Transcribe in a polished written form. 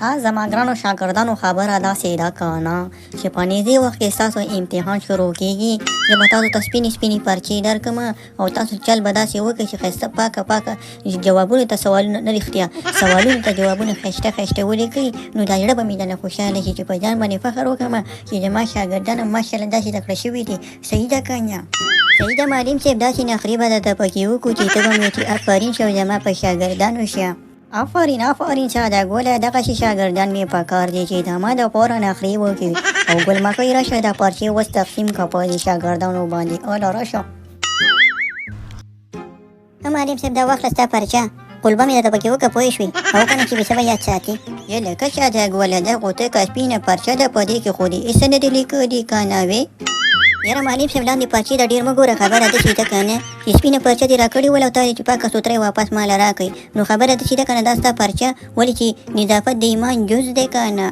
ها زما ګرانو شاګردانو، خبره داسې ده که نه چې په نږدې وخت کې ستاسو امتحان شروع کیږي. زه به تاسو ته سپینې سپینې پرچې درکړم او تاسو چل به داسې وکړئ چې ښایسته پاکه پاکه جوابونو ته سوالونه، نه رښتیا، سوالونو ته جوابونه ښایسته ښایسته ولیکئ. نو دا زړه به مې درنه خوشحاله شي چې په ځان باندې فخر وکړم چې زما شاګردان هم ماشاءالله داسې زده کړه شوي دي. صحیح ده که نه؟ صحیح ده معلم صاحب، داسې نخرې به درته پکې وکړو چې ته به مې چې افرین شه زما په شاګردانو شه. آفرین آفرین ساده ګله، دغسې شاګردان مې پکار دي چې زما دپاره نخرې وکړي. او ګل مکۍ راشه، دا پرچې اوس تقسیم که په دې شاګردانو باندې. اله راشه. معلم صاحب، دا واخله ستا پرچه، قلبه مې درته پکې وکړه، پوه شوې؟ او که نه چې به څه به یاد ساتې. یه لکه ساده ګله، دا خو تکه سپینه پرچه ده، په دې کې خو دې هېڅ نه دي لیکلي که نه وې؟ یاره معلم صاحب، لاندې پرچې ته ډېر مه ګوره. خبره داسې ده که نه چې سپینه پرچه دې راکړې وله او تا چې پاکه سوتره یې واپس ماله راکړې، نو خبره داسې ده که نه، دا ستا پرچه، ولې چې نظافت د ایمان جز دی که نه؟